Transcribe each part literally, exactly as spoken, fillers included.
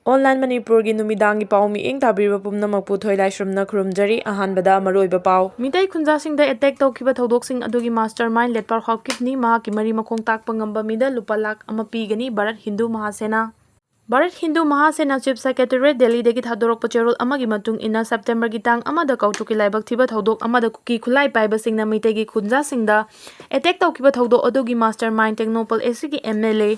Online ꯃꯅꯤꯄꯨꯔꯒꯤ ꯅꯨꯃꯤꯗꯥꯡꯒꯤ ꯄꯥꯎ ꯃꯤꯠꯌꯦꯡ ꯇꯥꯕꯤꯔꯤꯕ ꯄꯨꯝꯅꯃꯛꯄꯨ ꯊꯣꯏꯂꯥꯏꯁ꯭ꯔꯝꯅ ꯈꯨꯔꯨꯝꯖꯔꯤ꯫ ꯑꯍꯥꯟꯕꯗ ꯃꯔꯨꯑꯣꯏꯕ ꯄꯥꯎ꯫ ꯃꯤꯇꯩ ꯈꯨꯟꯖꯥꯁꯤꯡꯗ attack ꯇꯧꯈꯤꯕ ꯊꯧꯗꯣꯛꯁꯤꯡ ꯑꯗꯨꯒꯤ mastermind ꯂꯦꯠꯄꯥꯎ ꯍꯥꯎꯀꯤꯞꯅꯤ, ꯃꯍꯥꯛꯀꯤ ꯃꯔꯤ ꯃꯈꯣꯡ ꯇꯥꯛꯄ ꯉꯝꯕ ꯃꯤꯗ ꯂꯨꯄꯥ ꯂꯥꯈ ꯑꯃ ꯄꯤꯒꯅꯤ, ꯚꯥꯔꯠ ꯍꯤꯟꯗꯨ ꯃꯍꯥꯁꯦꯅꯥ꯫ ꯚꯥꯔꯠ ꯍꯤꯟꯗꯨ ꯃꯍꯥꯁꯦꯅꯥ Chief Secretariat ꯗꯦꯜꯂꯤꯗꯒꯤ ꯊꯥꯗꯣꯔꯛꯄ ꯆꯦꯔꯣꯜ ꯑꯃꯒꯤ ꯃꯇꯨꯡ ꯏꯟꯅ, ꯁꯦꯞꯇꯦꯝꯕꯔꯒꯤ ꯇꯥꯡ ꯑꯃꯗ ꯀꯥꯎꯇ꯭ꯔꯨꯛꯀꯤ ꯂꯥꯏꯕꯛ ꯊꯤꯕ ꯊꯧꯗꯣꯛ ꯑꯃꯗ ꯀꯨꯀꯤ ꯈꯨꯠꯂꯥꯏ ꯄꯥꯏꯕꯁꯤꯡꯅ ꯃꯤꯇꯩꯒꯤ ꯈꯨꯟꯖꯥꯁꯤꯡꯗ attack ꯇꯧꯈꯤꯕ ꯊꯧꯗꯣꯛ ꯑꯗꯨꯒꯤ mastermind ꯇꯦꯡꯅꯧꯄꯜ AC ꯒꯤ MLA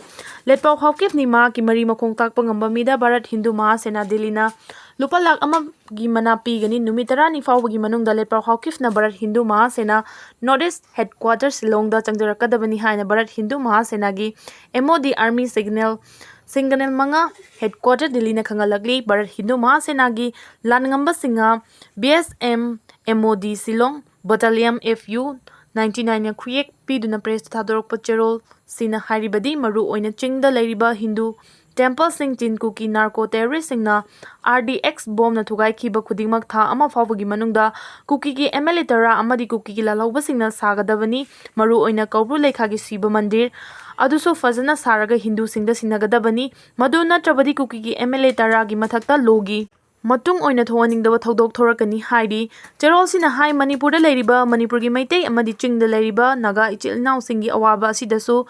ꯂꯦꯠꯄꯥꯎ ꯍꯥꯎꯀꯤꯞꯅꯤ, ꯃꯍꯥꯛꯀꯤ ꯃꯔꯤ ꯃꯈꯣꯡ ꯇꯥꯛꯄ ꯉꯝꯕ ꯃꯤꯗ ꯚꯥꯔꯠ ꯍꯤꯟꯗꯨ ꯃꯍꯥꯁꯦꯅꯥ ꯗꯤꯜꯂꯤꯅ ꯂꯨꯄꯥ ꯂꯥꯈ ꯑꯃꯒꯤ ꯃꯅꯥ ꯄꯤꯒꯅꯤ꯫ ꯅꯨꯃꯤꯠ ꯇꯔꯥꯅꯤ ꯐꯥꯎꯕꯒꯤ ꯃꯅꯨꯡꯗ ꯂꯦꯠꯄꯥꯎ ꯍꯥꯎꯀꯤꯞꯅ Bharat Hindu ꯃꯍꯥꯁꯦꯅꯥ North East Headquarter ꯁꯤꯂꯣꯡꯗ ꯆꯪꯖꯔꯛꯀꯗꯕꯅꯤ ꯍꯥꯏꯅ Bharat Hindu ꯃꯍꯥꯁꯦꯅꯥꯒꯤ MOD Army Signal, Signal ꯃꯉꯥ Headquarter ꯗꯤꯜꯂꯤꯅ ꯈꯪꯍꯜꯂꯛꯂꯤ꯫ Bharat Hindu ꯃꯍꯥꯁꯦꯅꯥꯒꯤ ꯂꯥꯟꯉꯝꯕꯁꯤꯡꯅ BSM MOD Shillong Battalion FU ninety nine ꯅ ꯈꯨꯌꯦꯛ ꯄꯤꯗꯨꯅ press ꯇ ꯊꯥꯗꯣꯔꯛꯄ ꯆꯦꯔꯣꯜꯁꯤꯅ ꯍꯥꯏꯔꯤꯕꯗꯤ, ꯃꯔꯨ ꯑꯣꯏꯅ ꯆꯤꯡꯗ ꯂꯩꯔꯤꯕ ꯍꯤꯟꯗꯨ temple ꯁꯤꯡ, ꯆꯤꯟ ꯀꯨꯀꯤ narco terrorist ꯁꯤꯡꯅ RDX bomb ꯅ ꯊꯨꯒꯥꯏꯈꯤꯕ ꯈꯨꯗꯤꯡꯃꯛ ꯊꯥ ꯑꯃ ꯐꯥꯎꯕꯒꯤ ꯃꯅꯨꯡꯗ ꯀꯨꯀꯤꯒꯤ MLA ꯇꯔꯥ ꯑꯃꯗꯤ ꯀꯨꯀꯤꯒꯤ ꯂꯥꯜꯍꯧꯕꯁꯤꯡꯅ ꯁꯥꯒꯗꯕꯅꯤ꯫ ꯃꯔꯨ ꯑꯣꯏꯅ ꯀꯧꯕ꯭ꯔꯨ ꯂꯩꯈꯥꯒꯤ ꯁꯤꯕ ꯃꯟꯗꯤꯔ ꯑꯗꯨꯁꯨ ꯐꯖꯅ ꯁꯥꯔꯒ ꯍꯤꯟꯗꯨꯁꯤꯡꯗ ꯁꯤꯟꯅꯒꯗꯕꯅꯤ꯫ ꯃꯗꯨ ꯅꯠꯇ꯭ꯔꯕꯗꯤ ꯀꯨꯀꯤꯒꯤ MLA ꯇꯔꯥꯒꯤ ꯃꯊꯛꯇ law ꯒꯤ ꯃꯇꯨꯡ ꯑꯣꯏꯅ ꯊꯣꯛꯍꯟꯅꯤꯡꯗꯕ ꯊꯧꯗꯣꯛ ꯊꯣꯔꯛꯀꯅꯤ ꯍꯥꯏꯔꯤ꯫ ꯆꯦꯔꯣꯜꯁꯤꯅ ꯍꯥꯏ, ꯃꯅꯤꯄꯨꯔꯗ ꯂꯩꯔꯤꯕ ꯃꯅꯤꯄꯨꯔꯒꯤ ꯃꯩꯇꯩ ꯑꯃꯗꯤ ꯆꯤꯡꯗ ꯂꯩꯔꯤꯕ ꯅꯥꯒꯥ ꯏꯆꯤꯜ ꯏꯅꯥꯎꯁꯤꯡꯒꯤ ꯑꯋꯥꯕ ꯑꯁꯤꯗꯁꯨ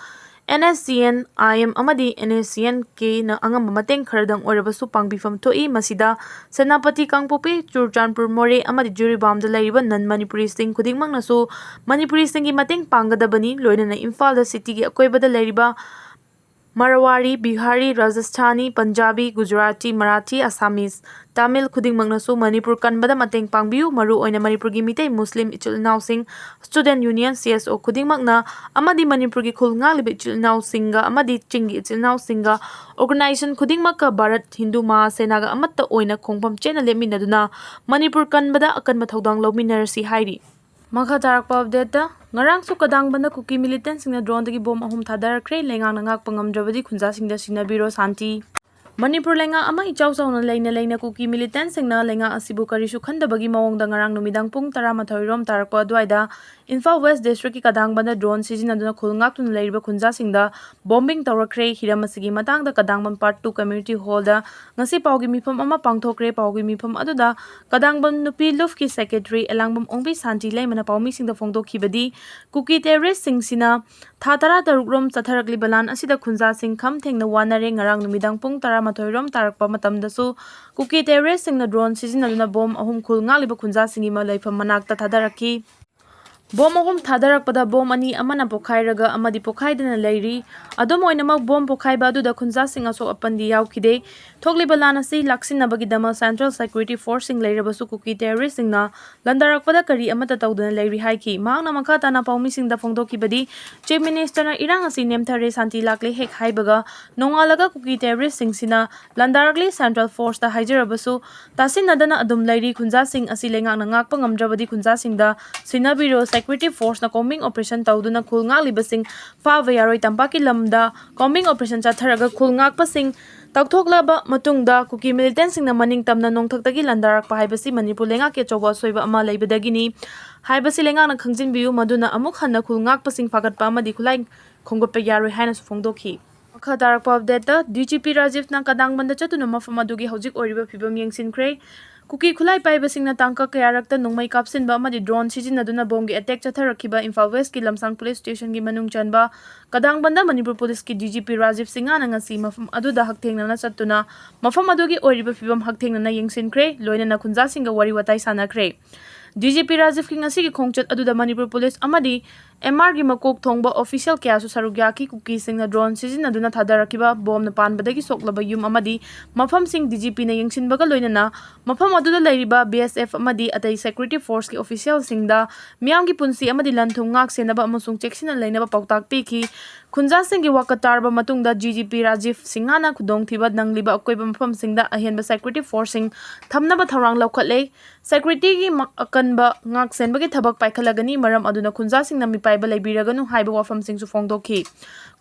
NSCN IM ꯑꯃꯗꯤ NSCN K ꯅ ꯑꯉꯝꯕ ꯃꯇꯦꯡ ꯈꯔꯗꯪ ꯑꯣꯏꯔꯕꯁꯨ ꯄꯥꯡꯕꯤꯐꯝ ꯊꯣꯛꯏ꯫ ꯃꯁꯤꯗ ꯁꯦꯅꯥꯄꯇꯤ, ꯀꯥꯡꯄꯣꯛꯄꯤ, ꯆꯨꯔꯆꯥꯟꯄꯨꯔ, ꯃꯣꯔꯦ ꯑꯃꯗꯤ ꯖꯤꯔꯤꯕꯥꯝꯗ ꯂꯩꯔꯤꯕ non ꯃꯅꯤꯄꯨꯔꯤꯁꯤꯡ ꯈꯨꯗꯤꯡꯃꯛꯅꯁꯨ ꯃꯅꯤꯄꯨꯔꯤꯁꯤꯡꯒꯤ ꯃꯇꯦꯡ ꯄꯥꯡꯒꯗꯕꯅꯤ꯫ ꯂꯣꯏꯅꯅ ꯏꯝꯐꯥꯜꯗ city ꯒꯤ ꯑꯀꯣꯏꯕꯗ ꯂꯩꯔꯤꯕ ꯃꯔꯋꯥꯔꯤ, ꯕꯤꯍꯥꯔꯤ, ꯔꯥꯖꯁꯊꯥꯅꯤ, ꯄꯟꯖꯥꯕꯤ, ꯒꯨꯖꯔꯥꯇꯤ, ꯃꯔꯥꯊꯤ, ꯑꯁꯥꯃꯤꯁ, ꯇꯥꯃꯤꯜ ꯈꯨꯗꯤꯡꯃꯛꯅꯁꯨ ꯃꯅꯤꯄꯨꯔ ꯀꯟꯕꯗ ꯃꯇꯦꯡ ꯄꯥꯡꯕꯤꯌꯨ꯫ ꯃꯔꯨꯑꯣꯏꯅ ꯃꯅꯤꯄꯨꯔꯒꯤ ꯃꯤꯇꯩ, ꯃꯨꯁꯂꯤꯝ ꯏꯆꯤꯜ ꯏꯅꯥꯎꯁꯤꯡ, student union, CSO ꯈꯨꯗꯤꯡꯃꯛꯅ ꯑꯃꯗꯤ ꯃꯅꯤꯄꯨꯔꯒꯤ ꯈꯨꯜ ꯉꯥꯛꯂꯤꯕ ꯏꯆꯤꯜ ꯏꯅꯥꯎꯁꯤꯡꯒ ꯑꯃꯗꯤ ꯆꯤꯡꯒꯤ ꯏꯆꯤꯜ ꯏꯅꯥꯎꯁꯤꯡꯒ organization ꯈꯨꯗꯤꯡꯃꯛꯀ ꯚꯥꯔꯠ ꯍꯤꯟꯗꯨ ꯃꯍꯥꯁꯦꯅꯥꯒ ꯑꯃꯠꯇ ꯑꯣꯏꯅ ꯈꯣꯡꯐꯝ ꯆꯦꯠꯅ ꯂꯦꯞꯃꯤꯟꯅꯗꯨꯅ ꯃꯅꯤꯄꯨꯔ ꯀꯟꯕꯗ ꯑꯀꯟꯕ ꯊꯧꯗꯥꯡ ꯂꯧꯃꯤꯟꯅꯔꯁꯤ ꯍꯥꯏꯔꯤ꯫ ꯃꯈꯥ ꯇꯥꯔꯛꯄ update ꯇ, ꯉꯔꯥꯡꯁꯨ ꯀꯗꯥꯡꯕꯟꯗ ꯀꯨꯀꯤ militant ꯁꯤꯡꯅ drone ꯗꯒꯤ bomb ꯑꯍꯨꯝ ꯊꯥꯗꯔꯛꯈ꯭ꯔꯦ꯫ ꯂꯩꯉꯥꯛꯅ ꯉꯥꯛꯄ ꯉꯝꯗ꯭ꯔꯕꯗꯤ ꯈꯨꯟꯖꯥꯁꯤꯡꯗ ꯁꯤꯟꯅꯕꯤꯔꯣ ꯁꯥꯟꯇꯤ꯫ ꯃꯅꯤꯄꯨꯔ ꯂꯩꯉꯥꯛ ꯑꯃ ꯏꯆꯥꯎ ꯆꯥꯎꯅ ꯂꯩꯅ ꯂꯩꯅ ꯀꯨꯀꯤ militant ꯁꯤꯡꯅ ꯂꯩꯉꯥꯛ ꯑꯁꯤꯕꯨ ꯀꯔꯤꯁꯨ ꯈꯟꯗꯕꯒꯤ ꯃꯑꯣꯡꯗ ꯉꯔꯥꯡ ꯅꯨꯃꯤꯗꯥꯡ ꯄꯨꯡ ꯇꯔꯥꯃꯥꯊꯣꯏ ꯔꯣꯝ ꯇꯥꯔꯛꯄ ꯑꯗꯨꯋꯥꯏꯗ ꯏꯝꯐꯥꯜ ꯋꯦꯁ ꯗꯤꯁꯇ꯭ꯔꯤꯛꯀꯤ ꯀꯗꯥꯡꯕꯟꯗ ꯗ꯭ꯔꯣꯟ ꯁꯤꯖꯤꯟꯅꯗꯨꯅ ꯈꯨꯜ ꯉꯥꯛꯇꯨꯅ ꯂꯩꯔꯤꯕ ꯈꯨꯟꯖꯥꯁꯤꯡꯗ ꯕꯣꯝꯕꯤꯡ ꯇꯧꯔꯛꯈ꯭ꯔꯦ꯫ ꯍꯤꯔꯝ ꯑꯁꯤꯒꯤ ꯃꯇꯥꯡꯗ ꯀꯗꯥꯡꯕꯟ ꯄꯥꯔꯠ ꯇꯨ ꯀꯝꯃ꯭ꯌꯨꯅꯤꯇꯤ ꯍꯣꯜꯗ ꯉꯁꯤ ꯄꯥꯎꯒꯤ ꯃꯤꯐꯝ ꯑꯃ ꯄꯥꯡꯊꯣꯛꯈ꯭ꯔꯦ꯫ ꯄꯥꯎꯒꯤ ꯃꯤꯐꯝ ꯑꯗꯨꯗ ꯀꯗꯥꯡꯕꯟ ꯅꯨꯄꯤ ꯂꯨꯞꯀꯤ ꯁꯦꯀ꯭ꯔꯦꯇꯔꯤ ꯑꯦꯂꯥꯡꯕꯝ ꯑꯣꯡꯕꯤ ꯁꯥꯟꯇꯤ ꯂꯩꯃꯅ ꯄꯥꯎꯃꯤꯁꯤꯡꯗ ꯐꯣꯡꯗꯣꯛꯈꯤꯕꯗꯤ, ꯀꯨꯀꯤ ꯇꯦꯔꯣꯔꯤꯁꯁꯤꯡꯁꯤꯅ ꯊꯥ ꯇꯔꯥ ꯇꯔꯨꯛ ꯔꯣꯝ ꯆꯠꯊꯔꯛꯂꯤꯕ ꯂꯥꯟ ꯑꯁꯤꯗ ꯈꯨꯟꯖꯥꯁꯤꯡ ꯈꯝ ꯊꯦꯡꯅ ꯋꯥꯅꯔꯦ꯫ ꯉꯔꯥꯡ ꯅꯨꯃꯤꯗꯥꯡ ꯄꯨꯡ ꯇꯔꯥꯃꯥꯊꯣꯏ ꯔꯣꯝ ꯇꯥꯔꯛꯄ ꯃꯇꯝꯗꯁꯨ ꯀꯨꯀꯤ ꯇꯦꯔꯣꯔꯤꯁꯁꯤꯡꯅ ꯗ꯭ꯔꯣꯟ ꯁꯤꯖꯤꯟꯅꯗꯨꯅ ꯕꯣꯝ ꯑꯍꯨꯝ ꯈꯨꯜ ꯉꯥꯛꯂꯤꯕ ꯈꯨꯟꯖꯥꯁꯤꯡꯒꯤ ꯃ-, ꯂꯩꯐꯝ ꯃꯅꯥꯛꯇ ꯊꯥꯗꯔꯛꯈꯤ꯫ ꯕꯣꯝ ꯑꯍꯨꯝ ꯊꯥꯗꯔꯛꯄꯗ ꯕꯣꯝ ꯑꯅꯤ ꯑꯃꯅ ꯄꯣꯈꯥꯏꯔꯒ ꯑꯃꯗꯤ ꯄꯣꯈꯥꯏꯗꯅ ꯂꯩꯔꯤ꯫ ꯑꯗꯨꯝ ꯑꯣꯏꯅꯃꯛ, ꯕꯣꯝ ꯄꯣꯈꯥꯏꯕ ꯑꯗꯨꯗ ꯈꯨꯟꯖꯥꯁꯤꯡ ꯑꯁꯣꯛ ꯑꯄꯟꯗꯤ ꯌꯥꯎꯈꯤꯗꯦ꯫ ꯊꯣꯛꯂꯤꯕ ꯂꯥꯟ ꯑꯁꯤ ꯂꯥꯛꯁꯤꯟꯅꯕꯒꯤꯗꯃꯛ ꯁꯦꯟꯇ꯭ꯔꯦꯜ ꯁꯦꯀ꯭ꯌꯨꯔꯤꯇꯤ ꯐꯣꯔꯁꯁꯤꯡ ꯂꯩꯔꯕꯁꯨ ꯀꯨꯀꯤ ꯇꯦꯔꯣꯔꯤꯁꯁꯤꯡꯅ ꯂꯥꯟꯗꯥꯔꯛꯄꯗ ꯀꯔꯤ ꯑꯃꯠꯇ ꯇꯧꯗꯅ ꯂꯩꯔꯤ ꯍꯥꯏꯈꯤ꯫ ꯃꯍꯥꯛꯅ ꯃꯈꯥ ꯇꯥꯅ ꯄꯥꯎꯃꯤꯁꯤꯡꯗ ꯐꯣꯡꯗꯣꯛꯈꯤꯕꯗꯤ, ꯆꯤꯐ ꯃꯤꯅꯤꯁꯇꯔꯅ ꯏꯔꯥꯡ ꯑꯁꯤ ꯅꯦꯝꯊꯔꯦ, ꯁꯥꯟꯇꯤ ꯂꯥꯛꯂꯦ ꯍꯦꯛ ꯍꯥꯏꯕꯒ ꯅꯣꯡꯉꯥꯜꯂꯒ ꯀꯨꯀꯤ ꯇꯦꯔꯣꯔꯤꯁꯁꯤꯡꯁꯤꯅ ꯂꯥꯟꯗꯥꯔꯛꯂꯤ꯫ ꯁꯦꯟꯇ꯭ꯔꯦꯜ ꯐꯣꯔꯁꯇ ꯍꯥꯏꯖꯔꯕꯁꯨ ꯇꯥꯁꯤꯟꯅꯗꯅ ꯑꯗꯨꯝ ꯂꯩꯔꯤ꯫ ꯈꯨꯟꯖꯥꯁꯤꯡ ꯑꯁꯤ ꯂꯩꯉꯥꯛꯅ ꯉꯥꯛꯄ ꯉꯝꯗ꯭ꯔꯕꯗꯤ ꯈꯨꯟꯖꯥꯁꯤꯡꯗ ꯁꯤꯟꯅꯕꯤꯔꯣ꯫ ꯁꯦꯀ꯭ꯌꯨꯔꯤꯇꯤ ꯐꯣꯔꯁꯅ ꯀꯣꯝꯕꯤꯡ ꯑꯣꯄꯔꯦꯁꯟ ꯇꯧꯗꯨꯅ ꯈꯨꯜ ꯉꯥꯛꯂꯤꯕꯁꯤꯡ ꯐꯥꯕ ꯌꯥꯔꯣꯏ꯫ ꯇꯝꯄꯥꯛꯀꯤ ꯂꯝꯗ ꯀꯣꯝꯕꯤꯡ ꯑꯣꯄꯔꯦꯁꯟ ꯆꯠꯊꯔꯒ ꯈꯨꯜ ꯉꯥꯛꯄꯁꯤꯡ ꯇꯧꯊꯣꯛꯂꯕ ꯃꯇꯨꯡꯗ ꯀꯨꯀꯤ ꯃꯤꯂꯤꯇꯦꯟꯁꯤꯡꯅ ꯃꯅꯤꯡ ꯇꯝꯅ ꯅꯣꯡꯊꯛꯇꯒꯤ ꯂꯥꯟꯗꯥꯔꯛꯄ ꯍꯥꯏꯕꯁꯤ ꯃꯅꯤꯄꯨꯔ ꯂꯩꯉꯥꯛꯀꯤ ꯑꯆꯧꯕ ꯑꯁꯣꯏꯕ ꯑꯃ ꯂꯩꯕꯗꯒꯤꯅꯤ ꯍꯥꯏꯕꯁꯤ ꯂꯩꯉꯥꯛꯅ ꯈꯪꯖꯤꯟꯕꯤꯌꯨ, ꯃꯗꯨꯅ ꯑꯃꯨꯛ ꯍꯟꯅ ꯈꯨꯜ ꯉꯥꯛꯄꯁꯤꯡ ꯐꯥꯒꯠꯄ ꯑꯃꯗꯤ ꯈꯨꯠꯂꯥꯏ ꯈꯣꯝꯒꯠꯄ ꯌꯥꯔꯣꯏ ꯍꯥꯏꯅꯁꯨ ꯐꯣꯡꯗꯣꯛꯈꯤ꯫ ꯃꯈꯥ ꯇꯥꯔꯛꯄ ꯑꯞꯗꯦꯠꯇ, ꯗꯤ ꯖꯤ ꯄꯤ ꯔꯥꯖꯤꯚꯅ ꯀꯗꯥꯡꯕꯟꯗ ꯆꯠꯇꯨꯅ ꯃꯐꯝ ꯑꯗꯨꯒꯤ ꯍꯧꯖꯤꯛ ꯑꯣꯏꯔꯤꯕ ꯐꯤꯕꯝ ꯌꯦꯡꯁꯤꯟꯈ꯭ꯔꯦ꯫ ꯀꯨꯀꯤ ꯈꯨꯠꯂꯥꯏ ꯄꯥꯏꯕꯁꯤꯡꯅ ꯇꯥꯡꯀꯛ ꯀꯌꯥꯔꯛꯇ ꯅꯣꯡꯃꯩ ꯀꯥꯞꯁꯤꯟꯕ ꯑꯃꯗꯤ ꯗ꯭ꯔꯣꯟ ꯁꯤꯖꯤꯟꯅꯗꯨꯅ ꯕꯣꯝꯒꯤ ꯑꯦꯇꯦꯛ ꯆꯠꯊꯔꯛꯈꯤꯕ ꯏꯝꯐꯥꯜ ꯋꯦꯁꯀꯤ ꯂꯝꯁꯥꯡ ꯄꯨꯂꯤꯁ ꯁ꯭ꯇꯦꯁꯟꯒꯤ ꯃꯅꯨꯡ ꯆꯟꯕ ꯀꯗꯥꯡꯕꯟꯗ ꯃꯅꯤꯄꯨꯔ ꯄꯨꯂꯤꯁꯀꯤ ꯗꯤ ꯖꯤ ꯄꯤ ꯔꯥꯖꯤꯚ ꯁꯤꯡꯍꯅ ꯉꯁꯤ ꯃꯐꯝ ꯑꯗꯨꯗ ꯍꯛꯊꯦꯡꯅꯅ ꯆꯠꯇꯨꯅ ꯃꯐꯝ ꯑꯗꯨꯒꯤ ꯑꯣꯏꯔꯤꯕ ꯐꯤꯕꯝ ꯍꯛꯊꯦꯡꯅꯅ ꯌꯦꯡꯁꯤꯟꯈ꯭ꯔꯦ, ꯂꯣꯏꯅꯅ ꯈꯨꯟꯖꯥꯁꯤꯡꯒ ꯋꯥꯔꯤ ꯋꯥꯇꯥꯏ ꯁꯥꯟꯅꯈ꯭ꯔꯦ꯫ ꯗꯤ ꯖꯤ ꯄꯤ ꯔꯥꯖꯤꯚꯀꯤ ꯉꯁꯤꯒꯤ ꯈꯣꯡꯆꯠ ꯑꯗꯨꯗ ꯃꯅꯤꯄꯨꯔ ꯄꯨꯂꯤꯁ ꯑꯃꯗꯤ ꯑꯦꯝ ꯑꯥꯔꯒꯤ ꯃꯀꯣꯛ ꯊꯣꯡꯕ ꯑꯣꯐꯤꯁꯤꯌꯦꯜ ꯀꯌꯥꯁꯨ ꯁꯔꯨꯛ ꯌꯥꯈꯤ꯫ ꯀꯨꯀꯤꯁꯤꯡꯅ ꯗ꯭ꯔꯣꯟ ꯁꯤꯖꯤꯟꯅꯗꯨꯅ ꯊꯥꯗꯔꯛꯈꯤꯕ ꯕꯣꯝꯅ ꯄꯥꯟꯕꯗꯒꯤ ꯁꯣꯛꯂꯕ ꯌꯨꯝ ꯑꯃꯗꯤ ꯃꯐꯝꯁꯤꯡ ꯗꯤ ꯖꯤ ꯄꯤꯅ ꯌꯦꯡꯁꯤꯟꯕꯒ ꯂꯣꯏꯅꯅ ꯃꯐꯝ ꯑꯗꯨꯗ ꯂꯩꯔꯤꯕ ꯕꯤ ꯑꯦꯁ ꯑꯦꯐ ꯑꯃꯗꯤ ꯑꯇꯩ ꯁꯦꯀ꯭ꯌꯨꯔꯤꯇꯤ ꯐꯣꯔꯁꯀꯤ ꯑꯣꯐꯤꯁꯤꯌꯦꯜꯁꯤꯡꯗ ꯃꯤꯌꯥꯝꯒꯤ ꯄꯨꯟꯁꯤ ꯑꯃꯗꯤ ꯂꯟ ꯊꯨꯝ ꯉꯥꯛ ꯁꯦꯟꯅꯕ ꯑꯃꯁꯨꯡ ꯆꯦꯛꯁꯤꯟꯅ ꯂꯩꯅꯕ ꯄꯥꯎꯇꯥꯛ ꯄꯤꯈꯤ꯫ ꯈꯨꯟꯖꯥꯁꯤꯡꯒꯤ ꯋꯥꯀꯠ ꯇꯥꯔꯕ ꯃꯇꯨꯡꯗ ꯗꯤ ꯖꯤ ꯄꯤ ꯔꯥꯖꯤꯚ ꯁꯤꯡꯍꯅ ꯈꯨꯗꯣꯡꯊꯤꯕ ꯅꯪꯂꯤꯕ ꯑꯀꯣꯏꯕ ꯃꯐꯝꯁꯤꯡꯗ ꯑꯍꯦꯟꯕ ꯁꯦꯀ꯭ꯌꯨꯔꯤꯇꯤ ꯐꯣꯔꯁꯁꯤꯡ ꯊꯝꯅꯕ ꯊꯧꯔꯥꯡ ꯂꯧꯈꯠꯂꯦ꯫ ꯁꯦꯀ꯭ꯌꯨꯔꯤꯇꯤꯒꯤ ꯃ-, ꯑꯀꯟꯕ ꯉꯥꯛ ꯁꯦꯟꯕꯒꯤ ꯊꯕꯛ ꯄꯥꯏꯈꯠꯂꯒꯅꯤ, ꯃꯔꯝ ꯑꯗꯨꯅ ꯈꯨꯟꯖꯥꯁꯤꯡꯅ ꯃꯤꯄꯥꯏ ꯑꯀꯥꯏꯕ ꯂꯩꯕꯤꯔꯒꯅꯨ ꯍꯥꯏꯕ ꯋꯥꯐꯝꯁꯤꯡꯁꯨ ꯐꯣꯡꯗꯣꯛꯈꯤ꯫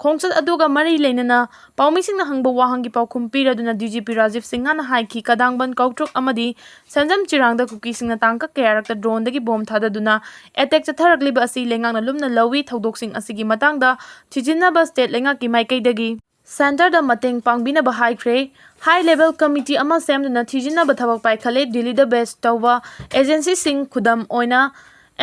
ꯈꯣꯡꯆꯠ ꯑꯗꯨꯒ ꯃꯔꯤ ꯂꯩꯅꯅ ꯄꯥꯎꯃꯤꯁꯤꯡꯅ ꯍꯪꯕ ꯋꯥꯍꯪꯒꯤ ꯄꯥꯎꯈꯨꯝ ꯄꯤꯔꯗꯨꯅ ꯗꯤ ꯖꯤ ꯄꯤ ꯔꯥꯖꯤꯕ ꯁꯤꯡꯍꯅ ꯍꯥꯏꯈꯤ, ꯀꯗꯥꯡꯕꯟ, ꯀꯧꯇ꯭ꯔꯨꯛ ꯑꯃꯗꯤ ꯁꯦꯟꯖꯝ ꯆꯤꯔꯥꯡꯗ ꯀꯨꯀꯤꯁꯤꯡꯅ ꯇꯥꯡꯀꯛ ꯀꯌꯥꯔꯛꯇ ꯗ꯭ꯔꯣꯟꯗꯒꯤ ꯕꯣꯝ ꯊꯥꯗꯗꯨꯅ ꯑꯦꯇꯦꯛ ꯆꯠꯊꯔꯛꯂꯤꯕ ꯑꯁꯤ ꯂꯩꯉꯥꯛꯅ ꯂꯨꯝꯅ ꯂꯧꯏ꯫ ꯊꯧꯗꯣꯛꯁꯤꯡ ꯑꯁꯤꯒꯤ ꯃꯇꯥꯡꯗ ꯊꯤꯖꯤꯟꯅꯕ ꯁ꯭ꯇꯦꯠ ꯂꯩꯉꯥꯛꯀꯤ ꯃꯥꯏꯀꯩꯗꯒꯤ ꯁꯦꯟꯇꯔꯗ ꯃꯇꯦꯡ ꯄꯥꯡꯕꯤꯅꯕ ꯍꯥꯏꯈ꯭ꯔꯦ꯫ ꯍꯥꯏ ꯂꯦꯚꯦꯜ ꯀꯃꯤꯇꯤ ꯑꯃ ꯁꯦꯝꯗꯨꯅ ꯊꯤꯖꯤꯟꯅꯕ ꯊꯕꯛ ꯄꯥꯏꯈꯠꯂꯦ꯫ ꯗꯤꯜꯂꯤꯗ ꯕꯦꯁ ꯇꯧꯕ ꯑꯦꯖꯦꯟꯁꯤꯁꯤꯡ, ꯈꯨꯗꯝ ꯑꯣꯏꯅ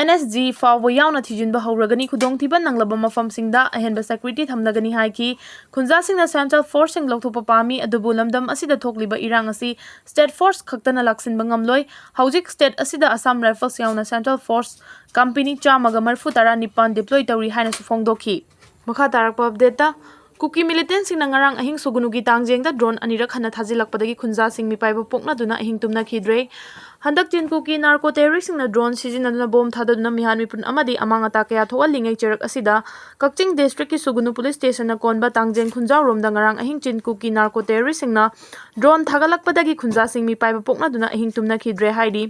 ꯑꯦꯟ ꯑꯦꯁ ꯖꯤ ꯐꯥꯎꯕ ꯌꯥꯎꯅ ꯊꯤꯖꯤꯟꯕ ꯍꯧꯔꯒꯅꯤ꯫ ꯈꯨꯗꯣꯡꯊꯤꯕ ꯅꯪꯂꯕ ꯃꯐꯝꯁꯤꯡꯗ ꯑꯍꯦꯟꯕ ꯁꯦꯀ꯭ꯌꯨꯔꯤꯇꯤ ꯊꯝꯂꯒꯅꯤ ꯍꯥꯏꯈꯤ꯫ ꯈꯨꯟꯖꯥꯁꯤꯡꯅ ꯁꯦꯟꯇ꯭ꯔꯦꯜ ꯐꯣꯔꯁꯁꯤꯡ ꯂꯧꯊꯣꯛꯄ ꯄꯥꯝꯃꯤ, ꯑꯗꯨꯕꯨ ꯂꯝꯗꯝ ꯑꯁꯤꯗ ꯊꯣꯛꯂꯤꯕ ꯏꯔꯥꯡ ꯑꯁꯤ ꯁ꯭ꯇꯦꯠ ꯐꯣꯔꯁ ꯈꯛꯇꯅ ꯂꯥꯛꯁꯤꯟꯕ ꯉꯝꯂꯣꯏ꯫ ꯍꯧꯖꯤꯛ ꯁ꯭ꯇꯦꯠ ꯑꯁꯤꯗ ꯑꯁꯥꯝ ꯔꯥꯏꯐꯜꯁ ꯌꯥꯎꯅ ꯁꯦꯟꯇ꯭ꯔꯦꯜ ꯐꯣꯔꯁ ꯀꯝꯄꯦꯅꯤ ꯆꯥꯝꯃꯒ ꯃꯔꯤꯐꯨ ꯇꯔꯥ ꯅꯤꯄꯥꯟ ꯗꯤꯄ꯭ꯂꯣꯏ ꯇꯧꯔꯤ ꯍꯥꯏꯅꯁꯨ ꯐꯣꯡꯗꯣꯛꯈꯤ꯫ ꯃꯈꯥ ꯇꯥꯔꯛꯄ ꯑꯞꯗꯦꯠꯇ, ꯀꯨꯀꯤ ꯃꯤꯂꯤꯇꯦꯟꯁꯤꯡꯅ ꯉꯔꯥꯡ ꯑꯍꯤꯡ ꯁꯨꯒꯨꯅꯨꯒꯤ ꯇꯥꯡꯖꯦꯡꯗ ꯗ꯭ꯔꯣꯟ ꯑꯅꯤꯔꯛ ꯍꯟꯅ ꯊꯥꯖꯤꯜꯂꯛꯄꯗꯒꯤ ꯈꯨꯟꯖꯥꯁꯤꯡ ꯃꯤꯄꯥꯏꯕ ꯄꯣꯛꯅꯗꯨꯅ ꯑꯍꯤꯡ ꯇꯨꯝꯅꯈꯤꯗ꯭ꯔꯦ꯫ ꯍꯟꯗꯛ ꯆꯤꯟ ꯀꯨꯀꯤ ꯅꯥꯔꯀꯣ ꯇꯦꯔꯣꯔꯤꯁꯁꯤꯡꯅ ꯗ꯭ꯔꯣꯟ ꯁꯤꯖꯤꯟꯅꯗꯨꯅ ꯕꯣꯝ ꯊꯥꯗꯗꯨꯅ ꯃꯤꯍꯥꯠ ꯃꯤꯄꯨꯟ ꯑꯃꯗꯤ ꯑꯃꯥꯡ ꯑꯇꯥ ꯀꯌꯥ ꯊꯣꯛꯍꯜꯂꯤꯉꯩ ꯆꯩꯔꯛ ꯑꯁꯤꯗ ꯀꯛꯆꯤꯡ ꯗꯤꯁꯇ꯭ꯔꯤꯛꯀꯤ ꯁꯨꯒꯨꯅꯨ ꯄꯨꯂꯤꯁ ꯁ꯭ꯇꯦꯁꯟꯅ ꯀꯣꯟꯕ ꯇꯥꯡꯖꯦꯡ ꯈꯨꯟꯖꯥꯎꯔꯣꯝꯗ ꯉꯔꯥꯡ ꯑꯍꯤꯡ ꯆꯤꯟ ꯀꯨꯀꯤ ꯅꯥꯔꯀꯣ ꯇꯦꯔꯣꯔꯤꯁꯁꯤꯡꯅ ꯗ꯭ꯔꯣꯟ ꯊꯥꯒꯠꯂꯛꯄꯗꯒꯤ ꯈꯨꯟꯖꯥꯁꯤꯡ ꯃꯤꯄꯥꯏꯕ ꯄꯣꯛꯅꯗꯨꯅ ꯑꯍꯤꯡ ꯇꯨꯝꯅꯈꯤꯗ꯭ꯔꯦ ꯍꯥꯏꯔꯤ꯫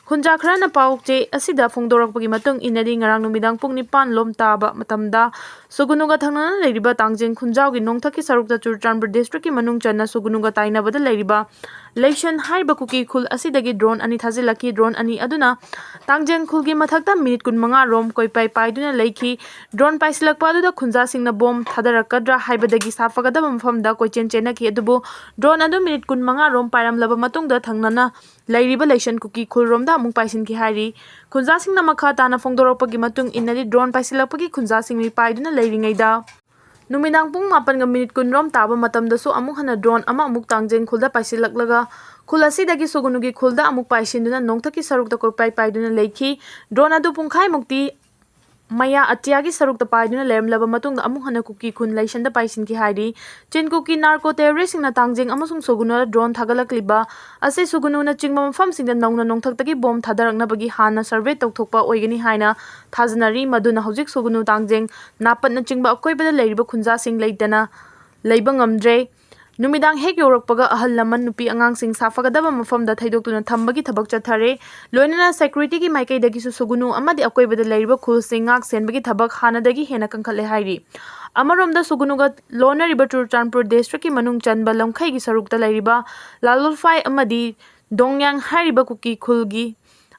ꯈꯨꯟꯖꯥ ꯈꯔꯅ ꯄꯥꯎ ꯆꯦ ꯑꯁꯤꯗ ꯐꯣꯡꯗꯣꯔꯛꯄꯒꯤ ꯃꯇꯨꯡ ꯏꯟꯅꯗꯤ, ꯉꯔꯥꯡ ꯅꯨꯃꯤꯗꯥꯡ ꯄꯨꯡ ꯅꯤꯄꯥꯟ ꯂꯣꯝ ꯇꯥꯕ ꯃꯇꯝꯗ ꯁꯨꯒꯨꯅꯨꯒ ꯊꯪꯅꯅ ꯂꯩꯔꯤꯕ ꯇꯥꯡꯖꯦꯡ ꯈꯨꯟꯖꯥꯎꯒꯤ ꯅꯣꯡꯊꯛꯀꯤ ꯁꯔꯨꯛꯇ ꯆꯨꯔꯆꯥꯟꯄꯨꯔ ꯗꯤꯁꯇ꯭ꯔꯤꯛꯀꯤ ꯃꯅꯨꯡ ꯆꯟꯅ ꯁꯨꯒꯨꯅꯨꯒ ꯇꯥꯏꯅꯕꯗ ꯂꯩꯔꯤꯕ ꯂꯩꯁꯟ ꯍꯥꯏꯔꯤꯕ ꯀꯨꯀꯤ ꯈꯨꯜ ꯑꯁꯤꯗꯒꯤ ꯗ꯭ꯔꯣꯟ ꯑꯅꯤ ꯊꯥꯖꯤꯜꯂꯛꯈꯤ꯫ ꯗ꯭ꯔꯣꯟ ꯑꯅꯤ ꯑꯗꯨꯅ ꯇꯥꯡꯖꯦꯡ ꯈꯨꯜꯒꯤ ꯃꯊꯛꯇ ꯃꯤꯅꯤꯠ ꯀꯨꯟꯃꯉꯥ ꯔꯣꯝ ꯀꯣꯏꯄꯥꯏ ꯄꯥꯏꯗꯨꯅ ꯂꯩꯈꯤ꯫ ꯗ꯭ꯔꯣꯟ ꯄꯥꯏꯁꯤꯜꯂꯛꯄ ꯑꯗꯨꯗ ꯈꯨꯟꯖꯥꯁꯤꯡꯅ ꯕꯣꯝ ꯊꯥꯗꯔꯛꯀꯗ꯭ꯔꯥ ꯍꯥꯏꯕꯗꯒꯤ ꯁꯥꯐꯒꯗꯕ ꯃꯐꯝꯗ ꯀꯣꯏꯆꯦꯟ ꯆꯦꯟꯅꯈꯤ꯫ ꯑꯗꯨꯕꯨ ꯗ꯭ꯔꯣꯟ ꯑꯗꯨ ꯃꯤꯅꯤꯠ ꯀꯨꯟꯃꯉꯥ ꯔꯣꯝ ꯄꯥꯏꯔꯝꯂꯕ ꯃꯇꯨꯡꯗ ꯊꯪꯅꯅ ꯂꯩꯔꯤꯕ ꯂꯩꯁꯟ ꯀꯨꯀꯤ ꯈꯨꯜꯔꯣꯝꯗ ꯑꯃꯨꯛ ꯄꯥꯏꯁꯤꯟꯈꯤ ꯍꯥꯏꯔꯤ꯫ ꯈꯨꯟꯖꯥꯁꯤꯡꯅ ꯃꯈꯥ ꯇꯥꯅ ꯐꯣꯡꯗꯣꯔꯛꯄꯒꯤ ꯃꯇꯨꯡ ꯏꯟꯅꯗꯤ, ꯗ꯭ꯔꯣꯟ ꯄꯥꯏꯁꯤꯜꯂꯛꯄꯒꯤ ꯈꯨꯟꯖꯥꯁꯤꯡ ꯃꯤꯄꯥꯏꯗꯨꯅ ꯂꯩꯔꯤꯉꯩꯗ ꯅꯨꯃꯤꯗꯥꯡ ꯄꯨꯡ ꯃꯥꯄꯟꯒ ꯃꯤꯅꯤꯠ ꯀꯨꯟ ꯔꯣꯝ ꯇꯥꯕ ꯃꯇꯝꯗꯁꯨ ꯑꯃꯨꯛ ꯍꯟꯅ ꯗ꯭ꯔꯣꯟ ꯑꯃ ꯑꯃꯨꯛ ꯇꯥꯡꯖꯦꯡ ꯈꯨꯜꯗ ꯄꯥꯏꯁꯤꯜꯂꯛꯂꯒ ꯈꯨꯜ ꯑꯁꯤꯗꯒꯤ ꯁꯨꯒꯨꯅꯨꯒꯤ ꯈꯨꯜꯗ ꯑꯃꯨꯛ ꯄꯥꯏꯁꯤꯟꯗꯨꯅ ꯅꯣꯡꯊꯛꯀꯤ ꯁꯔꯨꯛꯇ ꯀꯣꯏꯄꯥꯏ ꯄꯥꯏꯗꯨꯅ ꯂꯩꯈꯤ꯫ ꯗ꯭ꯔꯣꯟ ꯑꯗꯨ ꯄꯨꯡꯈꯥꯏꯃꯨꯛꯇꯤ ꯃꯌꯥ ꯑꯇꯤꯌꯥꯒꯤ ꯁꯔꯨꯛꯇ ꯄꯥꯏꯗꯨꯅ ꯂꯩꯔꯝꯂꯕ ꯃꯇꯨꯡꯗ ꯑꯃꯨꯛ ꯍꯟꯅ ꯀꯨꯀꯤ ꯈꯨꯟ ꯂꯩꯁꯟꯗ ꯄꯥꯏꯁꯤꯟꯈꯤ ꯍꯥꯏꯔꯤ꯫ ꯆꯤꯟ ꯀꯨꯀꯤ ꯅꯥꯔꯀꯣ ꯇꯦꯔꯣꯔꯤꯁꯁꯤꯡꯅ ꯇꯥꯡꯖꯦꯡ ꯑꯃꯁꯨꯡ ꯁꯨꯒꯨꯅꯨꯗ ꯗ꯭ꯔꯣꯟ ꯊꯥꯒꯠꯂꯛꯂꯤꯕ ꯑꯁꯤ ꯁꯨꯒꯨꯅꯨꯅꯆꯤꯡꯕ ꯃꯐꯝꯁꯤꯡꯗ ꯅꯧꯅ ꯅꯣꯡꯊꯛꯇꯒꯤ ꯕꯣꯝ ꯊꯥꯗꯔꯛꯅꯕꯒꯤ ꯍꯥꯟꯅ ꯁꯔꯚꯦ ꯇꯧꯊꯣꯛꯄ ꯑꯣꯏꯒꯅꯤ ꯍꯥꯏꯅ ꯊꯥꯖꯅꯔꯤ, ꯃꯗꯨꯅ ꯍꯧꯖꯤꯛ ꯁꯨꯒꯨꯅꯨ, ꯇꯥꯡꯖꯦꯡ, ꯅꯥꯄꯠꯅꯆꯤꯡꯕ ꯑꯀꯣꯏꯕꯗ ꯂꯩꯔꯤꯕ ꯈꯨꯟꯖꯥꯁꯤꯡ ꯂꯩꯇꯅ ꯂꯩꯕ ꯉꯝꯗ꯭ꯔꯦ꯫ ꯅꯨꯃꯤꯗꯥꯡ ꯍꯦꯛ ꯌꯧꯔꯛꯄꯒ ꯑꯍꯜ ꯂꯃꯟ, ꯅꯨꯄꯤ ꯑꯉꯥꯡꯁꯤꯡ ꯁꯥꯐꯒꯗꯕ ꯃꯐꯝꯗ ꯊꯩꯗꯣꯛꯇꯨꯅ ꯊꯝꯕꯒꯤ ꯊꯕꯛ ꯆꯠꯊꯔꯦ꯫ ꯂꯣꯏꯅꯅ ꯁꯦꯀ꯭ꯌꯨꯔꯤꯇꯤꯒꯤ ꯃꯥꯏꯀꯩꯗꯒꯤꯁꯨ ꯁꯨꯒꯨꯅꯨ ꯑꯃꯗꯤ ꯑꯀꯣꯏꯕꯗ ꯂꯩꯔꯤꯕ ꯈꯨꯜꯁꯤꯡ ꯉꯥꯛ ꯁꯦꯟꯕꯒꯤ ꯊꯕꯛ ꯍꯥꯟꯅꯗꯒꯤ ꯍꯦꯟꯅ ꯀꯟꯈꯠꯂꯦ ꯍꯥꯏꯔꯤ꯫ ꯑꯃꯔꯣꯝꯗ ꯁꯨꯒꯨꯅꯨꯒ ꯂꯣꯟꯅꯔꯤꯕ ꯆꯨꯔꯆꯥꯟꯄꯨꯔ ꯗꯤꯁꯇ꯭ꯔꯤꯛꯀꯤ ꯃꯅꯨꯡ ꯆꯟꯕ ꯂꯝꯈꯩꯒꯤ ꯁꯔꯨꯛꯇ ꯂꯩꯔꯤꯕ ꯂꯥꯂꯨꯜꯐꯥꯏ ꯑꯃꯗꯤ ꯗꯣꯡꯌꯥꯡ ꯍꯥꯏꯔꯤꯕ ꯀꯨꯀꯤ ꯈꯨꯜꯒꯤ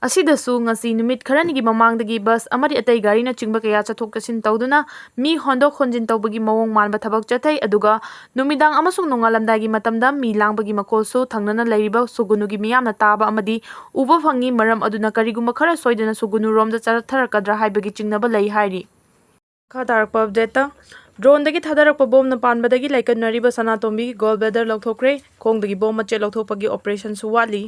ꯑꯁꯤꯗꯁꯨ ꯉꯁꯤ ꯅꯨꯃꯤꯠ ꯈꯔꯅꯤꯒꯤ ꯃꯃꯥꯡꯗꯒꯤ ꯕꯁ ꯑꯃꯗꯤ ꯑꯇꯩ ꯒꯥꯔꯤꯅꯆꯤꯡꯕ ꯀꯌꯥ ꯆꯠꯊꯣꯛ ꯆꯠꯁꯤꯟ ꯇꯧꯗꯨꯅ ꯃꯤ ꯍꯣꯟꯗꯣꯛ ꯍꯣꯟꯖꯤꯟ ꯇꯧꯕꯒꯤ ꯃꯑꯣꯡ ꯃꯥꯟꯕ ꯊꯕꯛ ꯆꯠꯊꯩ꯫ ꯑꯗꯨꯒ ꯅꯨꯃꯤꯗꯥꯡ ꯑꯃꯁꯨꯡ ꯅꯣꯡꯉꯥꯜꯂꯝꯗꯥꯏꯒꯤ ꯃꯇꯝꯗ ꯃꯤ ꯂꯥꯡꯕꯒꯤ ꯃꯈꯣꯜꯁꯨ ꯊꯪꯅꯅ ꯂꯩꯔꯤꯕ ꯁꯨꯒꯨꯅꯨꯒꯤ ꯃꯤꯌꯥꯝꯅ ꯇꯥꯕ ꯑꯃꯗꯤ ꯎꯕ ꯐꯪꯉꯤ꯫ ꯃꯔꯝ ꯑꯗꯨꯅ ꯀꯔꯤꯒꯨꯝꯕ ꯈꯔ ꯁꯣꯏꯗꯅ ꯁꯨꯒꯨꯅꯨꯔꯣꯝꯗ ꯆꯠꯊꯔꯛꯀꯗ꯭ꯔꯥ ꯍꯥꯏꯕꯒꯤ ꯆꯤꯡꯅꯕ ꯂꯩ ꯍꯥꯏꯔꯤ꯫ ꯃꯈꯥ ꯇꯥꯔꯛꯄ ꯑꯞꯗꯦꯠꯇ, ꯗ꯭ꯔꯣꯟꯗꯒꯤ ꯊꯥꯗꯔꯛꯄ ꯕꯣꯝꯅ ꯄꯥꯟꯕꯗꯒꯤ ꯂꯥꯏꯀꯠꯅꯔꯤꯕ ꯁꯅꯥꯇꯣꯝꯕꯤꯒꯤ ꯒꯣꯜ ꯕ꯭ꯂꯦꯗꯔ ꯂꯧꯊꯣꯛꯈ꯭ꯔꯦ꯫ ꯈꯣꯡꯗꯒꯤ ꯕꯣꯝ ꯃꯆꯦꯠ ꯂꯧꯊꯣꯛꯄꯒꯤ ꯑꯣꯄꯔꯦꯁꯟꯁꯨ ꯋꯥꯠꯂꯤ꯫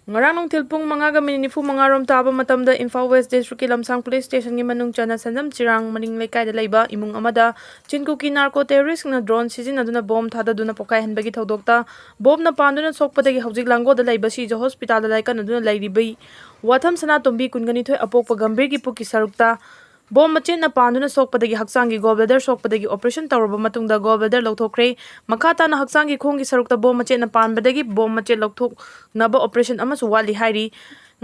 ꯉꯔꯥꯡ ꯅꯨꯡꯊꯤꯜ ꯄꯨꯡ ꯃꯉꯥꯒ ꯃꯤꯅꯤꯠ ꯅꯤꯐꯨ ꯃꯉꯥꯔꯣꯝ ꯇꯥꯕ ꯃꯇꯝꯗ ꯏꯝꯐꯥꯜ ꯋꯦꯁ ꯗꯤꯁꯇ꯭ꯔꯤꯛꯀꯤ ꯂꯝꯁꯥꯡ ꯄꯨꯂꯤꯁ ꯁ꯭ꯇꯦꯁꯟꯒꯤ ꯃꯅꯨꯡ ꯆꯟꯅ ꯁꯦꯟꯖꯝ ꯆꯤꯔꯥꯡ ꯃꯅꯤꯡ ꯂꯩꯀꯥꯏꯗ ꯂꯩꯕ ꯏꯃꯨꯡ ꯑꯃꯗ ꯆꯤꯟ ꯀꯨꯀꯤ ꯅꯥꯔꯀꯣ ꯇꯦꯔꯣꯔꯤꯁ꯭ꯠꯅ ꯗ꯭ꯔꯣꯟ ꯁꯤꯖꯤꯟꯅꯗꯨꯅ ꯕꯣꯝ ꯊꯥꯗꯗꯨꯅ ꯄꯣꯈꯥꯏꯍꯟꯕꯒꯤ ꯊꯧꯗꯣꯛꯇ ꯕꯣꯝꯅ ꯄꯥꯟꯗꯨꯅ ꯁꯣꯛꯄꯗꯒꯤ ꯍꯧꯖꯤꯛ ꯂꯥꯡꯒꯣꯜꯗ ꯂꯩꯕ ꯁꯤꯖ ꯍꯣꯁꯄꯤꯇꯥꯜꯗ ꯂꯥꯏꯀꯠꯅꯗꯨꯅ ꯂꯩꯔꯤꯕꯤ ꯋꯥꯊꯝ ꯁꯅꯥꯇꯣꯝꯕꯤ ꯀꯨꯟꯒ ꯅꯤꯊꯣꯏ ꯑꯄꯣꯛꯄ ꯒꯝꯚꯤꯔꯒꯤ ꯄꯨꯛꯀꯤ ꯁꯔꯨꯛꯇ ꯕꯣꯝ ꯃꯆꯦꯠꯅ ꯄꯥꯟꯗꯨꯅ ꯁꯣꯛꯄꯗꯒꯤ ꯍꯛꯆꯥꯡꯒꯤ ꯒꯣꯜ ꯕ꯭ꯂꯦꯗꯔ ꯁꯣꯛꯄꯗꯒꯤ ꯑꯣꯄꯔꯦꯁꯟ ꯇꯧꯔꯕ ꯃꯇꯨꯡꯗ ꯒꯣꯜ ꯕ꯭ꯂꯦꯗꯔ ꯂꯧꯊꯣꯛꯈ꯭ꯔꯦ꯫ ꯃꯈꯥ ꯇꯥꯅ ꯍꯛꯆꯥꯡꯒꯤ ꯈꯣꯡꯒꯤ ꯁꯔꯨꯛꯇ ꯕꯣꯝ ꯃꯆꯦꯠꯅ ꯄꯥꯟꯕꯗꯒꯤ ꯕꯣꯝ ꯃꯆꯦꯠ ꯂꯧꯊꯣꯛꯅꯕ ꯑꯣꯄꯔꯦꯁꯟ ꯑꯃꯁꯨ ꯋꯥꯠꯂꯤ ꯍꯥꯏꯔꯤ꯫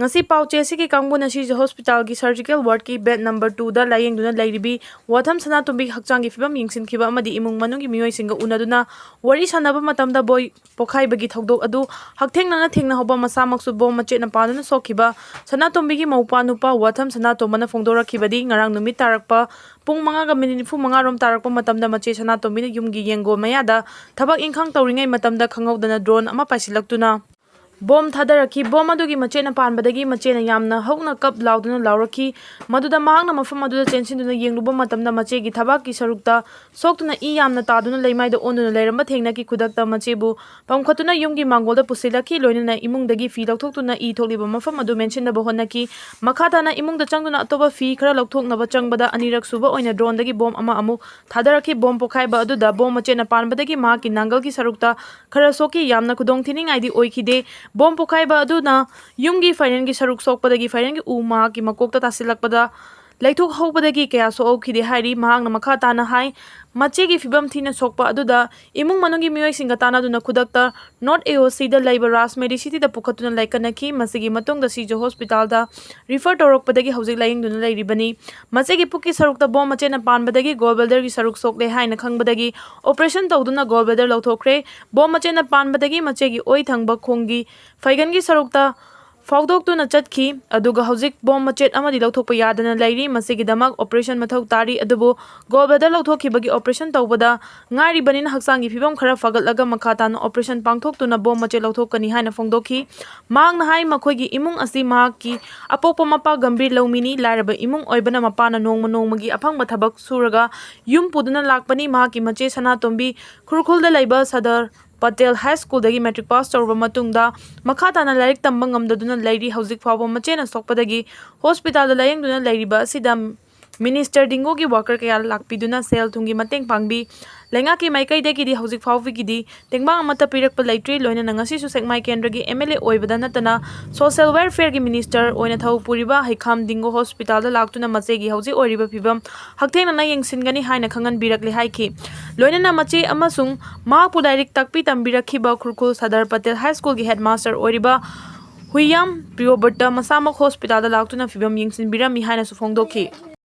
ꯉꯁꯤ ꯄꯥꯎ ꯆꯦ ꯑꯁꯤꯒꯤ ꯀꯥꯡꯕꯨꯅ ꯁꯤꯖ ꯍꯣꯁꯄꯤꯇꯥꯜꯒꯤ ꯁꯔꯖꯤꯀꯦꯜ ꯋꯥꯔꯗꯀꯤ ꯕꯦꯗ ꯅꯝꯕꯔ ꯇꯨꯗ ꯂꯥꯌꯦꯡꯗꯨꯅ ꯂꯩꯔꯤꯕꯤ ꯋꯥꯊꯝ ꯁꯅꯥꯇꯣꯝꯕꯤꯒꯤ ꯍꯛꯆꯥꯡꯒꯤ ꯐꯤꯕꯝ ꯌꯦꯡꯁꯤꯟꯈꯤꯕ ꯑꯃꯗꯤ ꯏꯃꯨꯡ ꯃꯅꯨꯡꯒꯤ ꯃꯤꯑꯣꯏꯁꯤꯡꯒ ꯎꯅꯗꯨꯅ ꯋꯥꯔꯤ ꯁꯥꯟꯅꯕ ꯃꯇꯝꯗ ꯕꯣꯏ ꯄꯣꯈꯥꯏꯕꯒꯤ ꯊꯧꯗꯣꯛ ꯑꯗꯨ ꯍꯛꯊꯦꯡꯅꯅ ꯊꯦꯡꯅꯍꯧꯕ ꯃꯁꯥꯃꯛꯁꯨ ꯕꯣꯝ ꯃꯆꯦꯠꯅ ꯄꯥꯟꯗꯨꯅ ꯁꯣꯛꯈꯤꯕ ꯁꯅꯥꯇꯣꯝꯕꯤꯒꯤ ꯃꯧꯄ꯭ꯋꯥ ꯅꯨꯄꯥ ꯋꯥꯊꯝ ꯁꯅꯥꯇꯣꯝꯕꯅ ꯐꯣꯡꯗꯣꯔꯛꯈꯤꯕꯗꯤ ꯉꯔꯥꯡ ꯅꯨꯃꯤꯠ ꯇꯥꯔꯛꯄ ꯄꯨꯡ ꯃꯉꯥꯒ ꯃꯤꯅꯤꯠ ꯅꯤꯐꯨ ꯃꯉꯥꯔꯣꯝ ꯇꯥꯔꯛꯄ ꯃꯇꯝꯗ ꯃꯆꯦ ꯁꯅꯥꯇꯣꯝꯕꯤꯅ ꯌꯨꯝꯒꯤ ꯌꯦꯡꯒꯣꯜ ꯃꯌꯥꯗ ꯊꯕꯛ ꯏꯪꯈꯥꯡ ꯇꯧꯔꯤꯉꯩ ꯃꯇꯝꯗ ꯈꯪꯍꯧꯗꯅ ꯗ꯭ꯔꯣꯟ ꯑꯃ ꯄꯥꯏꯁꯤꯜꯂꯛꯇꯨꯅ ꯕꯣꯝ ꯊꯥꯗꯔꯛꯈꯤ꯫ ꯕꯣꯝ ꯑꯗꯨꯒꯤ ꯃꯆꯦꯠꯅ ꯄꯥꯟꯕꯗꯒꯤ ꯃꯆꯦꯅ ꯌꯥꯝꯅ ꯍꯧꯅ ꯀꯞ ꯂꯥꯎꯗꯨꯅ ꯂꯥꯎꯔꯛꯈꯤ꯫ ꯃꯗꯨꯗ ꯃꯍꯥꯛꯅ ꯃꯐꯝ ꯑꯗꯨꯗ ꯆꯦꯟꯁꯤꯟꯗꯨꯅ ꯌꯦꯡꯂꯨꯕ ꯃꯇꯝꯗ ꯃꯆꯦꯒꯤ ꯊꯕꯥꯛꯀꯤ ꯁꯔꯨꯛꯇ ꯁꯣꯛꯇꯨꯅ ꯏ ꯌꯥꯝꯅ ꯇꯥꯗꯨꯅ ꯂꯩꯃꯥꯏꯗ ꯑꯣꯟꯗꯨꯅ ꯂꯩꯔꯝꯕ ꯊꯦꯡꯅꯈꯤ꯫ ꯈꯨꯗꯛꯇ ꯃꯆꯦꯕꯨ ꯄꯝꯈꯠꯇꯨꯅ ꯌꯨꯝꯒꯤ ꯃꯥꯡꯒꯣꯜꯗ ꯄꯨꯁꯤꯜꯂꯛꯈꯤ꯫ ꯂꯣꯏꯅꯅ ꯏꯃꯨꯡꯗꯒꯤ ꯐꯤ ꯂꯧꯊꯣꯛꯇꯨꯅ ꯏ ꯊꯣꯛꯂꯤꯕ ꯃꯐꯝ ꯑꯗꯨ ꯃꯦꯟꯁꯤꯟꯅꯕ ꯍꯣꯠꯅꯈꯤ꯫ ꯃꯈꯥ ꯇꯥꯅ ꯏꯃꯨꯡꯗ ꯆꯪꯗꯨꯅ ꯑꯇꯣꯞꯄ ꯐꯤ ꯈꯔ ꯂꯧꯊꯣꯛꯅꯕ ꯆꯪꯕꯗ ꯑꯅꯤꯔꯛ ꯁꯨꯕ ꯑꯣꯏꯅ ꯗ꯭ꯔꯣꯟꯗꯒꯤ ꯕꯣꯝ ꯑꯃ ꯑꯃꯨꯛ ꯊꯥꯗꯔꯛꯈꯤ꯫ ꯕꯣꯝ ꯄꯣꯈꯥꯏꯕ ꯑꯗꯨꯗ ꯕꯣꯝ ꯃꯆꯦꯠꯅ ꯄꯥꯟꯕꯗꯒꯤ ꯃꯍꯥꯛꯀꯤ ꯅꯥꯡꯒꯜꯒꯤ ꯁꯔꯨꯛꯇ ꯈꯔ ꯁꯣꯛꯈꯤ꯫ ꯌꯥꯝꯅ ꯈꯨꯗꯣꯡ ꯊꯤꯅꯤꯡꯉꯥꯏꯗꯤ ꯑꯣꯏꯈꯤꯗꯦ꯫ ꯕꯣꯝ ꯄꯣꯈꯥꯏꯕ ꯑꯗꯨꯅ ꯌꯨꯝꯒꯤ ꯐꯥꯏꯔꯦꯟꯒꯤ ꯁꯔꯨꯛ ꯁꯣꯛꯄꯗꯒꯤ ꯐꯥꯏꯔꯦꯟꯒꯤ ꯎ ꯃꯍꯥꯛꯀꯤ ꯃꯀꯣꯛꯇ ꯇꯥꯁꯤꯜꯂꯛꯄꯗ ꯂꯩꯊꯣꯛꯍꯧꯕꯗꯒꯤ ꯀꯌꯥ ꯁꯣꯛꯍꯧꯈꯤꯗꯦ ꯍꯥꯏꯔꯤ꯫ ꯃꯍꯥꯛꯅ ꯃꯈꯥ ꯇꯥꯅ ꯍꯥꯏ, ꯃꯆꯦꯒꯤ ꯐꯤꯕꯝ ꯊꯤꯅ ꯁꯣꯛꯄ ꯑꯗꯨꯗ ꯏꯃꯨꯡ ꯃꯅꯨꯡꯒꯤ ꯃꯤꯑꯣꯏꯁꯤꯡꯒ ꯇꯥꯟꯅꯗꯨꯅ ꯈꯨꯗꯛꯇ North A O C ꯗ ꯂꯩꯕ Raj Medicity ꯗ ꯄꯨꯈꯠꯇꯨꯅ ꯂꯥꯏꯀꯠꯅꯈꯤ꯫ ꯃꯁꯤꯒꯤ ꯃꯇꯨꯡꯗ ꯁꯤꯖ ꯍꯣꯁꯄꯤꯇꯥꯜꯗ ꯔꯤꯐꯔ ꯇꯧꯔꯛꯄꯗꯒꯤ ꯍꯧꯖꯤꯛ ꯂꯥꯌꯦꯡꯗꯨꯅ ꯂꯩꯔꯤꯕꯅꯤ꯫ ꯃꯆꯦꯒꯤ ꯄꯨꯛꯀꯤ ꯁꯔꯨꯛꯇ ꯕꯣꯝ ꯃꯆꯦꯠꯅ ꯄꯥꯟꯕꯗꯒꯤ ꯒꯣꯜ ꯕ꯭ꯂꯦꯗꯔꯒꯤ ꯁꯔꯨꯛ ꯁꯣꯛꯂꯦ ꯍꯥꯏꯅ ꯈꯪꯕꯗꯒꯤ ꯑꯣꯄꯔꯦꯁꯟ ꯇꯧꯗꯨꯅ ꯒꯣꯜ ꯕ꯭ꯂꯦꯗꯔ ꯂꯧꯊꯣꯛꯈ꯭ꯔꯦ꯫ ꯕꯣꯝ ꯃꯆꯦꯠꯅ ꯄꯥꯟꯕꯗꯒꯤ ꯃꯆꯦꯒꯤ ꯑꯣꯏ ꯊꯪꯕ ꯈꯣꯡꯒꯤ ꯐꯩꯒꯟꯒꯤ ꯁꯔꯨꯛꯇ ꯐꯥꯎꯗꯣꯛꯇꯨꯅ ꯆꯠꯈꯤ꯫ ꯑꯗꯨꯒ ꯍꯧꯖꯤꯛ ꯕꯣꯝ ꯃꯆꯦꯠ ꯑꯃꯗꯤ ꯂꯧꯊꯣꯛꯄ ꯌꯥꯗꯅ ꯂꯩꯔꯤ꯫ ꯃꯁꯤꯒꯤꯗꯃꯛ ꯑꯣꯄꯔꯦꯁꯟ ꯃꯊꯧ ꯇꯥꯔꯤ꯫ ꯑꯗꯨꯕꯨ ꯒꯣꯜ ꯕ꯭ꯂꯦꯗꯔ ꯂꯧꯊꯣꯛꯈꯤꯕꯒꯤ ꯑꯣꯄꯔꯦꯁꯟ ꯇꯧꯕꯗ ꯉꯥꯏꯔꯤꯕꯅꯤꯅ ꯍꯛꯆꯥꯡꯒꯤ ꯐꯤꯕꯝ ꯈꯔ ꯐꯒꯠꯂꯒ ꯃꯈꯥ ꯇꯥꯅ ꯑꯣꯄꯔꯦꯁꯟ ꯄꯥꯡꯊꯣꯛꯇꯨꯅ ꯕꯣꯝ ꯃꯆꯦꯠ ꯂꯧꯊꯣꯛꯀꯅꯤ ꯍꯥꯏꯅ ꯐꯣꯡꯗꯣꯛꯈꯤ꯫ ꯃꯍꯥꯛꯅ ꯍꯥꯏ, ꯃꯈꯣꯏꯒꯤ ꯏꯃꯨꯡ ꯑꯁꯤ ꯃꯍꯥꯛꯀꯤ ꯑꯄꯣꯛꯄ ꯃꯄꯥ ꯒꯝꯚꯤꯔ ꯂꯧꯃꯤꯅꯤ꯫ ꯂꯥꯏꯔꯕ ꯏꯃꯨꯡ ꯑꯣꯏꯕꯅ ꯃꯄꯥꯅ ꯅꯣꯡꯃ ꯅꯣꯡꯃꯒꯤ ꯑꯐꯪꯕ ꯊꯕꯛ ꯁꯨꯔꯒ ꯌꯨꯝ ꯄꯨꯗꯨꯅ ꯂꯥꯛꯄꯅꯤ꯫ ꯃꯍꯥꯛꯀꯤ ꯃꯆꯦ ꯁꯅꯥꯇꯣꯝꯕꯤ ꯈꯨꯔꯈꯨꯜꯗ ꯂꯩꯕ ꯁꯗꯔ ꯄꯇꯦꯜ ꯍꯥꯏ ꯁ꯭ꯀꯨꯜꯗꯒꯤ ꯃꯦꯇ꯭ꯔꯤꯛ ꯄꯥꯁ ꯇꯧꯔꯕ ꯃꯇꯨꯡꯗ ꯃꯈꯥ ꯇꯥꯅ ꯂꯥꯏꯔꯤꯛ ꯇꯝꯕ ꯉꯝꯗꯗꯨꯅ ꯂꯩꯔꯤ꯫ ꯍꯧꯖꯤꯛ ꯐꯥꯎꯕ ꯃꯆꯦꯅ ꯁꯣꯛꯄꯗꯒꯤ ꯍꯣꯁꯄꯤꯇꯥꯜꯗ ꯂꯥꯌꯦꯡꯗꯨꯅ ꯂꯩꯔꯤꯕ ꯑꯁꯤꯗ ꯃꯤꯅꯤꯁꯇꯔ ꯗꯤꯡꯒꯣꯒꯤ ꯋꯥꯀꯔ ꯀꯌꯥ ꯂꯥꯛꯄꯤꯗꯨꯅ ꯁꯦꯜ ꯊꯨꯝꯒꯤ ꯃꯇꯦꯡ ꯄꯥꯡꯕꯤ꯫ ꯂꯩꯉꯥꯛꯀꯤ ꯃꯥꯏꯀꯩꯗꯒꯤꯗꯤ ꯍꯧꯖꯤꯛ ꯐꯥꯎꯕꯒꯤꯗꯤ ꯇꯦꯡꯕꯥꯡ ꯑꯃꯠꯇ ꯄꯤꯔꯛꯄ ꯂꯩꯇ꯭ꯔꯤ꯫ ꯂꯣꯏꯅꯅ ꯉꯁꯤꯁꯨ ꯁꯦꯛꯃꯥꯏ ꯀꯦꯟꯗ꯭ꯔꯒꯤ MLA ꯑꯣꯏꯕꯗ ꯅꯠꯇꯅ ꯁꯣꯁꯤꯌꯦꯜ ꯋꯦꯜꯐꯤꯌꯔꯒꯤ ꯃꯤꯅꯤꯁꯇꯔ ꯑꯣꯏꯅ ꯊꯕꯛ ꯄꯨꯔꯤꯕ ꯍꯩꯈꯥꯝ ꯗꯤꯡꯒꯣ ꯍꯣꯁꯄꯤꯇꯥꯜꯗ ꯂꯥꯛꯇꯨꯅ ꯃꯆꯦꯒꯤ ꯍꯧꯖꯤꯛ ꯑꯣꯏꯔꯤꯕ ꯐꯤꯕꯝ ꯍꯛꯊꯦꯡꯅꯅ ꯌꯦꯡꯁꯤꯟꯒꯅꯤ ꯍꯥꯏꯅ ꯈꯪꯍꯟꯕꯤꯔꯛꯂꯦ ꯍꯥꯏꯈꯤ꯫ ꯂꯣꯏꯅꯅ ꯃꯆꯦ ꯑꯃꯁꯨꯡ ꯃꯍꯥꯛꯄꯨ ꯂꯥꯏꯔꯤꯛ ꯇꯥꯛꯄꯤ ꯇꯝꯕꯤꯔꯛꯈꯤꯕ ꯈꯨꯔꯈꯨꯜ ꯁꯗꯔ ꯄꯇꯦꯜ ꯍꯥꯏ ꯁ꯭ꯀꯨꯜꯒꯤ ꯍꯦꯗꯃꯥꯁꯇꯔ ꯑꯣꯏꯔꯤꯕ ꯍꯨꯏꯌꯥꯝ ꯄ꯭ꯔꯤꯌꯣꯕ꯭ꯔꯇ ꯃꯁꯥꯃꯛ ꯍꯣꯁꯄꯤꯇꯥꯜꯗ ꯂꯥꯛꯇꯨꯅ ꯐꯤꯕꯝ ꯌꯦꯡꯁꯤꯟꯕꯤꯔꯝꯃꯤ ꯍꯥꯏꯅꯁꯨ ꯐꯣꯡꯗꯣꯛꯈꯤ꯫